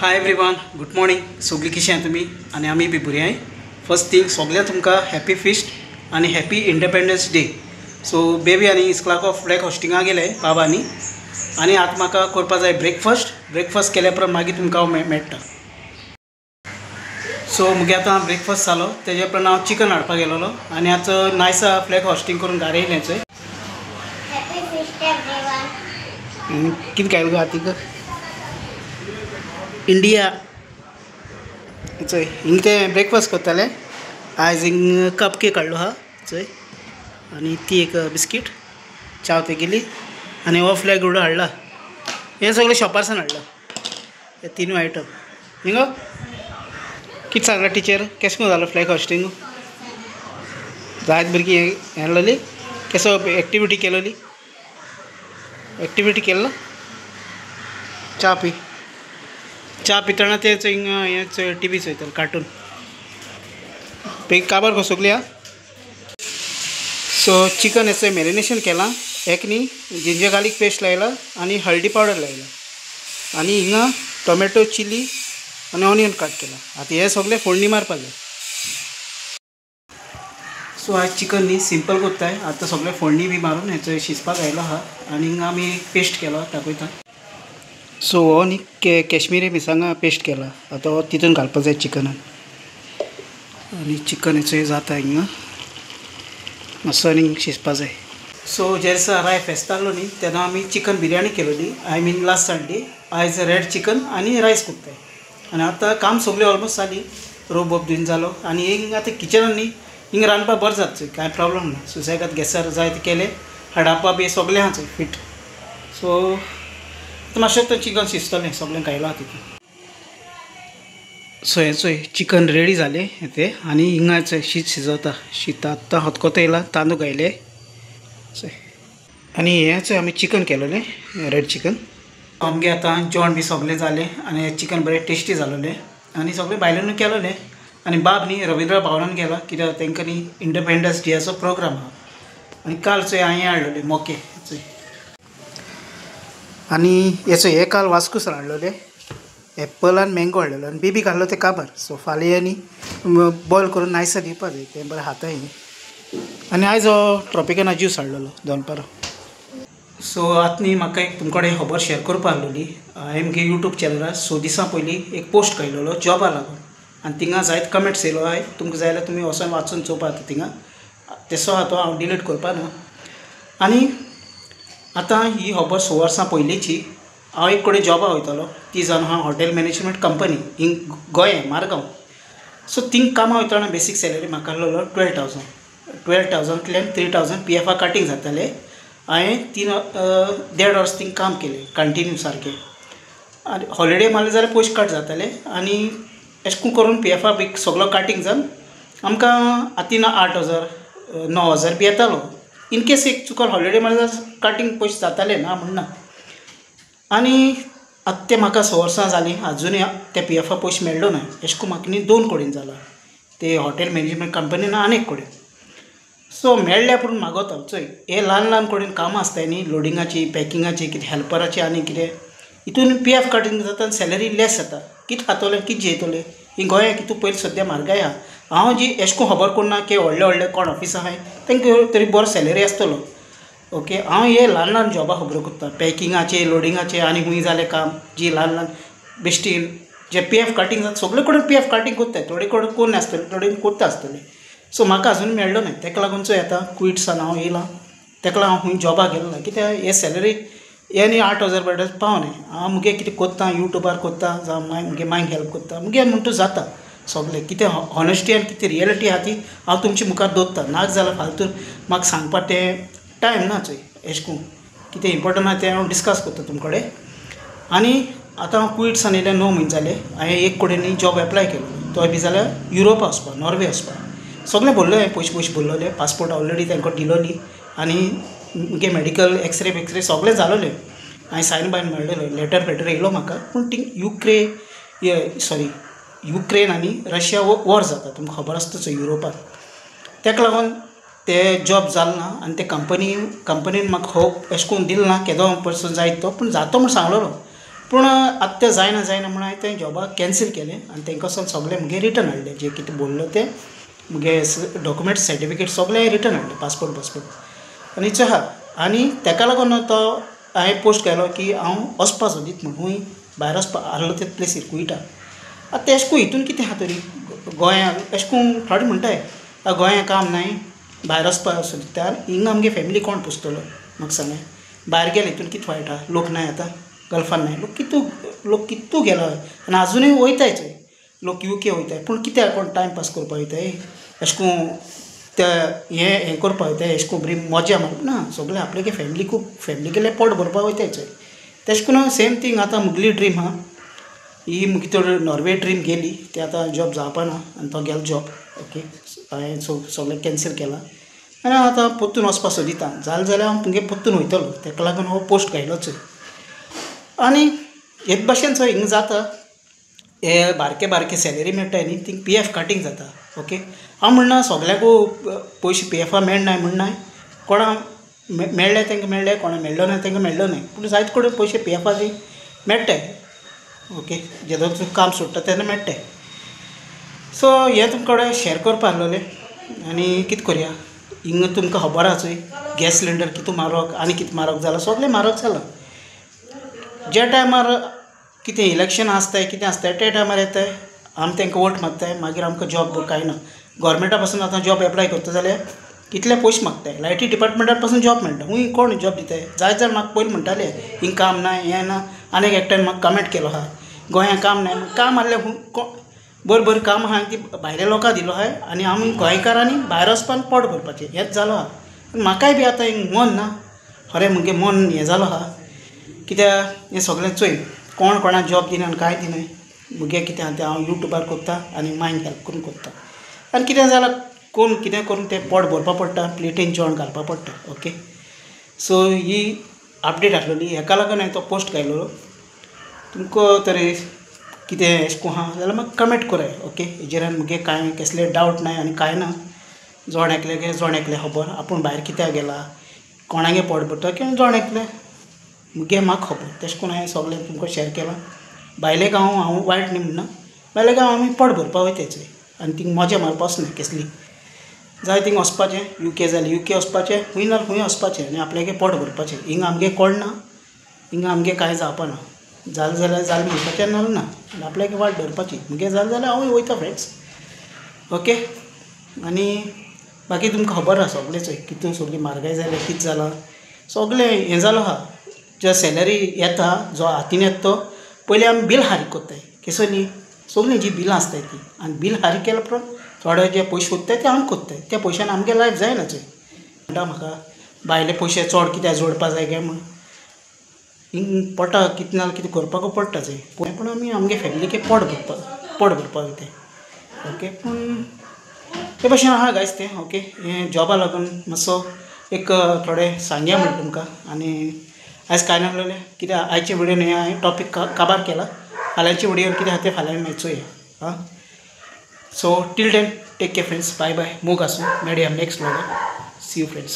Hi everyone, good morning. सगळीं कशीं आहा तुमी आनी आमी बी बरी आहाय। फर्स्ट थिंग सगळ्या तुमकां हॅपी फिस्ट आनी happy independence day. So baby आनी इस्कुलाक फ्लॅग होस्टिंगा गेले बाबांनी आनी आतां म्हाका करपा जाय ब्रेकफास्ट। ब्रेकफास्ट केल्या उपरांत मागीर तुमकां हांव मेळटा। सो मुगे आतां ब्रेकफास्ट जालो, तेजे उपरांत हांव चिकन हाडपाक गेलोलो आनी आतां नायसा फ्लॅग होस्टिंग करून घरा येयलें। चोय कितें घायल गो हातीक इंडिया। चोय हिंग ते ब्रेकफास्ट करताले। आयज हिंग कप केक हाडलो आहा चोय, आनी ती एक बिस्कीट चाव तेगेली आनी हो फ्लॅग उडो हाडला। हें सगळें शॉपारसान हाडलां हे तिनूय आयटम। हिंगो कितें सांगला टिचर, केशें जालो फ्लॅग होस्टिंग? जायत भुरगीं हें आहलोली, केसो एक्टिविटी केलोली? एक्टिविटी केल्लो? च्या पी, च्या पितना ते हिंगा हें टी व्ही चोयताले कार्टून। काबार गो सगळी आहा। सो चिकन हेचो मॅरिनेशन केलां, एक न्ही जिंजर गार्लिक पेस्ट लायला आनी हळदी पावडर लायला आनी हिंगा टोमॅटो चिली आनी ऑनियन कट केला। आतां हे सगळे फोडणी मारपाक जाय। सो आयज चिकन न्ही सिंपल करताय। आतां सगळे फोडणी बी मारून हेचो शिजपाक घायलो आहा आनी हिंगा आमी पेस्ट केलो दाखयता। सो हो न्ही कश्मीरी मिरसांगा पेस्ट केला, आतां हो तितून घालपाक जाय चिकनान आनी चिकन हेचो जाता हिंगा मातसो आनी शिजपाक जाय। सो जे दिसा राय फेस्त आहलो न्ही तेन्ना आमी चिकन बिरयानी केलोली, I mean last Sunday. आयज रेड चिकन आनी रायस कोत्ताय आनी आतां काम सगळें ऑलमोस्ट जाली, रोप बोप दिवन जालो आनी हिंग आतां किचनान न्ही हिंग रांदपाक बरें जाता चोय, कांय प्रॉब्लम ना। सुसेगाद गॅसार जाय तें केलें, हाडापा बी सगळें आहा चोय फिट। सो आतां मातशें तें चिकन शिजतलें, सगळें घायलां आहा तितून। सो हें चोय चिकन रेडी जालें तें आनी हिंगा चोय शीत शिजता, शीत आतां हतकोत येयला, तांदूळ घायले चोय आनी हें चोय आमी चिकन केलोलें रेड चिकन। आमगे आतां जेवण बी सगळें जालें आनी चिकन बरें टेस्टी जालोलें आनी सगळें बायलांनी केलोलें आनी बाब न्ही रविंद्र भवनान गेला कित्याक तांकां न्ही इंडिपेंडन्स डेयाचो प्रोग्राम आहा आनी काल चोय हांवें हाडलोले मोके चोय आनी हेचो हे काल वास्कोसान हाडलोले एप्पल आनी मँगो हाडलेलो आनी बेबी घाल्लो तें काबार। सो फाल्यां आनी बॉयल करून नायसा दिवपा जाय, तें बरें खाता न्ही। आनी आयज हो ट्रॉपिकाना ज्यूस हाडलेलो दनपारां। सो आतां न्ही म्हाका एक तुमचे कडेन खबर शेयर करपा आहलोली। हांवें म्हगे यूट्यूब चॅनलार 6 दिसां पयलीं एक पोस्ट घायलोलो जॉबा लागून आनी थिंगा जायत कमेंट्स येयलो आहाय। तुमकां जाय जाल्यार तुमी वचोन वाचून चोवपा आतां थिंगा तेसो आहा तो हांव डिलीट करपा ना। आनी आतां ही खबर 6 वर्सां पयलींची। हांव एक कडेन जॉबा वयतालो, ती जावन आहा हॉटेल मॅनेजमेंट कंपनी हिंग गोंय मारगांव। सो थिंग कामां वयतना बेसीक सॅलरी म्हाका आहलोलो 12,000। 12,000तल्यान 3,000 पी एफा कटींग जातालें। हांवें 3-1.5 वर्स थिंग काम केलें कंटिन्यू सारकें आनी हॉलिडे मारले जाल्यार पयशे कट जाताले आनी अशें करून पी एफा बी सगलो कटींग जावन आमकां आतां 8,000 9,000 बी येतालो। इनकेस एक चुकोन हॉलिडे मारले जाल्यार कटींग पयशे जाताले ना म्हणना। आनी आतां तें म्हाका 6 वर्सां जालीं आजुनूय ते पी एफा पयशे मेळ्ळो ना। अशें करून म्हाका न्ही 2 कडेन जाला, ते हॉटेल मॅनेजमेंट कंपनीन आनी एक कडेन। सो मेळ्ळ्या पूण मागोता चोय हे ल्हान ल्हान कडेन कामां आसताय न्ही, लोडिंगाची पॅकिंगाची कितें हेल्पराची आनी कितें, हितून पी एफ कटींग जाता आनी सॅलरी लेस जाता। कितें खातोले कितें जेयतोले? ही गोंया कितू पयलीं सद्या म्हारगाय आहा। हांव जी एशें करून खबर कोन्ना की व्हडले व्हडले कोण ऑफिसां आहाय तांकां तरी बरो सॅलरी आसतलो। ओके, हांव हे ल्हान ल्हान जॉबा खबरो करता, पॅकिंगाचे लोडिंगाचे आनी खूंय जालें काम जी ल्हान ल्हान बेश्टी जे पी एफ कटींग जाता सगळे कडेन पी एफ कटींग करताय, थोडे कडेन कोन्न आसतले थोडे करता आसतले। सो म्हाका अजून मेळ्ळो ना, तेका लागून चोय आतां क्विट्सान हांव येयलां, तेका लागून हांव खूंय जॉबाक गेलो ना कित्याक हे सॅलरी हे न्ही 8,000 बरें पावना। हांव मुगे कितें कोत्ता यूट्यूबार कोत्ता जावं मागीर मुगे मांयक हेल्प कोत्ता, मुगे म्हणटू जाता सगळें कितें हॉनेस्टी आनी कितें रियलिटी आहा ती हांव तुमचे मुखार दवरता। नाक जाल्यार फालतू म्हाका सांगपाक तें टायम ना चोय, एशें करून कितें इम्पोर्टंट आहा तें हांव डिस्कस करता तुमचे कडेन। आनी आतां हांव क्विट्सान येयल्यार 9 म्हयने जाले। हांवें एक कडेन न्ही जॉब एप्लाय केलो, तोय बी जाल्यार युरोपा वचपाक, नॉर्वे वचपाक। सगळें भरलें हांवें, पयशे पयशे भरलोले, पासपोर्ट ऑलरेडी तांकां दिलोली आनी मुगे मेडिकल एक्सरे बिक्सरे सगळें जालोलें। हांवें सायन बायन मेळ्ळेलो, लेटर फेटर येयलो म्हाका। पूण ती युक्रेन आनी रशिया वॉर जाता तुमकां खबर आसता चोय युरोपाक, तेका लागून ते जॉब जाल ना आनी ते कंपनीन म्हाका होप अशें करून दिल ना केदो पर्सन जायत तो, पूण जातो म्हूण सांगलेलो। पूण आतां तें जायना जायना म्हणून हांवें तें जॉबाक कॅन्सील केलें आनी तांकां वचोन सगळें मुगे रिटर्न हाडलें जें कितें बोल्लो तें मुगे डॉक्युमेंट्स सर्टिफिकेट सगळें रिटर्न हाडलें पासपोर्ट पासपोर्ट आनी आहा. आनी ताका लागून तो हांवें पोस्ट केलो की हांव वचपा सोदीत म्हूण खूंय भायर वचपा आहलो ते प्लेसीर कुयटा. आतां तें अशें हितून कितें आहा तरी गोंयांत अशें करून थोडे म्हणटाय गोंयांत काम नाय भायर वचपा सोदता हिंगा आमगे फॅमिली कोण पोसतलो म्हाका सांगाय. भायर गेले हितून कितें वायट आहा लोक नाय आतां गल्फान नाय लोक कितू गेला आनी आजुनूय वयताय चोय लोक युके वयताय पूण कित्याक कोण टायम पास करपा वयताय अशें करून ते हें हें करपा वयताय अशें करून बरी मजा मारप ना सगळें आपल्यागे फॅमिली खूब फॅमिली गेल्यार पोट भरपा वयताय चोय. तेशें करून सेम थींग आतां मुगली ड्रीम आहा ही मुगे तर नॉर्वे ड्रीम गेली ती आतां जॉब जावपा ना आनी तो गेलो जॉब ओके हांवें सगळें कॅन्सील केलां आनी हांव आतां परतून वचपा सोदिता जालें जाल्यार हांव तुमगे परतून वयतलो ताका लागून हो पोस्ट घायलो चोय. आनी हेच भाशेन चोय हिंगा जाता हे बारके बारके सॅलरी मेळटाय न्ही थिंग पी एफ कटींग जाता ओके. हांव म्हणना सगळ्यांकू पयशे पी एफा मेळनाय म्हणनाय कोणाक मेळ्ळे तांकां मेळ्ळे कोणाक मेळ्ळो ना तांकां मेळ्ळो नाय पूण जायते कडेन पयशे पी एफाचे मेळटाय ओके जेदोन तूं काम सोडटा तेन्ना मेळटाय. सो हें तुमकां कडेन शेअर करपा आहलोलें आनी कितें करया हिंगा तुमकां खबर आहा चोय गॅस सिलिंडर कितू म्हारग आनी कितें म्हारग जालां सगळें म्हारग जालां. ज्या टायमार कितें इलेक्शन आसताय कितें आसताय त्या टायमार येताय आमी तांकां वोट मागताय मागीर आमकां जॉब कांय ना. गोवोरमेंटा पासून आतां जॉब एप्लाय करता जाल्यार कितले पयशे मागताय लायटी डिपार्टमेंटा पासून जॉब मेळटा खूंय कोण जॉब दिताय जायते जाण म्हाका पयलीं म्हणटाले हिंग काम ना हें ना. आनी एकट्यान म्हाका कमेंट केलो आहा गोंयांत काम ना काम आहलें बरें बरें काम आहा ती भायल्या लोकांक दिलो आहाय आनी आमी गोंयकारांनी भायर वचपान पोट भरपाचें हेंच जालो आहा. म्हाकाय बी आतां हिंग मन ना खरें मुगे मन हें जालो आहा कित्याक हें सगळें चोय कोण कोणाक जॉब दिना आनी कांय दिनाय मुगे कितें आहा तें हांव यूट्यूबार करता आनी मायन हेल्प करून करता आनी कितें जालां कोण कितें करून तें पोट भरपा पडटा प्लेटीन जेवण घालपा पडटा ओके. सो ही अपडेट आसलेली हेका लागून हांवें तो पोस्ट घायलो. तुमकां तरी कितें अशें करून आहा जाल्यार म्हाका कमेंट कराय ओके. हेजेर मुगे कांय कसले डावट नाय आनी कांय ना जोण एकल्यागे जोण एकलें खबर आपूण भायर कित्याक गेला कोणागे पोट भरता किंवा जोण एकलें मुगे म्हाका खबर तेशें करून हांवें सगळें तुमकां शेअर केलां. भायले गांव हांव वायट न्ही म्हणना भायले गांव आमी पोट भरपा वयताय चोय आनी थिंग मजा मारपा वचनाय कसली जाय थिंग वचपाचें युके जाल्यार युके वचपाचें खूंय ना खूंय वचपाचें आनी आपल्यागे पोट भरपाचें. हिंगा आमगे कोण ना हिंगा आमगे कांय जावपा ना जालें जाल्यार जालें म्हणपाचें ना ना आनी आपल्यागे वाट धरपाची मुगे जालें जाल्यार हांवूय वयता फ्रेंड्स ओके. आनी बाकी तुमकां खबर आहा सगळें चोय कितू सगळी म्हारगाय जाल्या कितें जालां सगळें हें जालो आहा. जे सॅलरी येता जो हातीन येता तो पयलीं आमी बील फारीक करताय केसोली सगळीं जीं बिलां आसताय तीं आनी बील फारीक केल्या उपरांत थोडे जे पयशे उरताय ते आमी करताय त्या पयशान आमगे लायफ जायना चोय. म्हणटा म्हाका भायले पयशे चड कित्याक जोडपा जाय काय म्हूण हिंग पोटा कितें ना कितें करपाकू पडटा चोय पूण आमी आमगे फॅमिलीक पोट भरपा वयताय ओके. पूण ते भाशेन आहा गायज तें ओके. हें जॉबा लागून मातसो एक थोडें सांगया म्हणलें तुमकां. आनी आयज कांय नासलेलें कित्याक आयचे व्हिडियोन हें हांवें टॉपीक काबार केला फाल्यांचे व्हिडियोन कितें आहा तें फाल्यां मागीर आं. So till then take care friends, bye bye, मोग आसूं, मेळया नेक्स्ट व्लॉगाक, सी you friends.